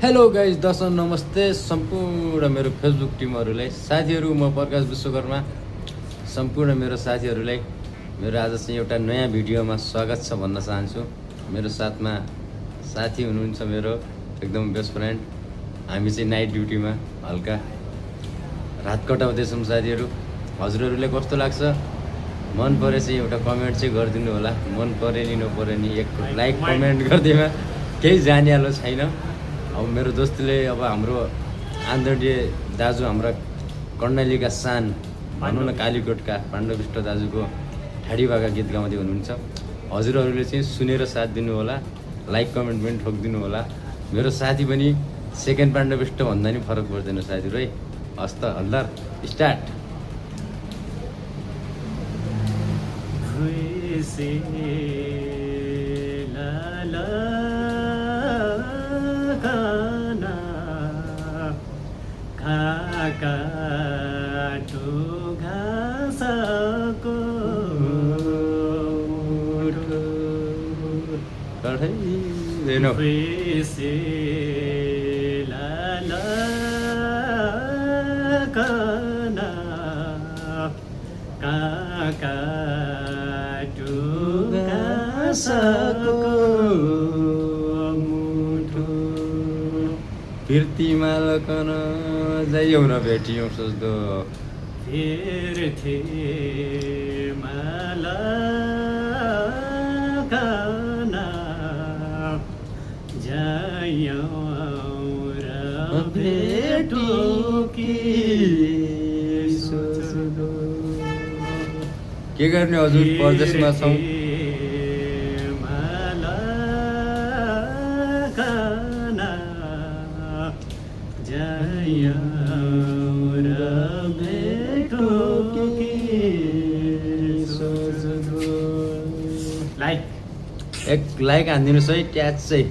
Hello guys दर्शक नमस्ते सम्पूर्ण मेरो फेसबुक टिमहरूलाई साथीहरू म प्रकाश विश्वकर्मा सम्पूर्ण मेरो साथीहरूलाई मेरो आज चाहिँ एउटा नयाँ भिडियोमा स्वागत छ भन्न चाहन्छु। मेरो साथमा साथी हुनुहुन्छ मेरो एकदम बेस्ट फ्रेन्ड। हामी चाहिँ नाइट ड्युटीमा हल्का रात कटाउँदैछौँ साथीहरू। हजुरहरूले कस्तो लाग्छ मन परे चाहिँ एउटा कमेन्ट चाहिँ गरिदिनु होला। मन परे नि नपरे नि एक लाइक कमेन्ट गरिदिएमा केही जानिहाल्नु छैन। अब मेरो दोस्तीले अब हाम्रो आन्दरणीय दाजु हाम्रा कर्णालीका सान भनौँ न कालीकोटका पाण्डविष्ट दाजुको ठाडी भाका गीत गाउँदै हुनुहुन्छ। हजुरहरूले चाहिँ सुनेर साथ दिनु होला, लाइक कमेन्ट पनि ठोकिदिनु होला। मेरो साथी पनि सेकेन्ड पाण्डविष्ट भन्दा नि फरक पर्दैन साथीहरू है। हस्त हल्दार स्टार्ट। काटो घाँसको काटो घाँसको कीर्तिमालकन जाइयौ न भेटियौँ सोच्दो फिर्थे मालकन जाइयौ र भेटौँ कि सोच्दो। के गर्ने हजुर परदेशमा छौँ। लाइक एक लाइक हानिदिनुहोस् है ट्याच चाहिँ।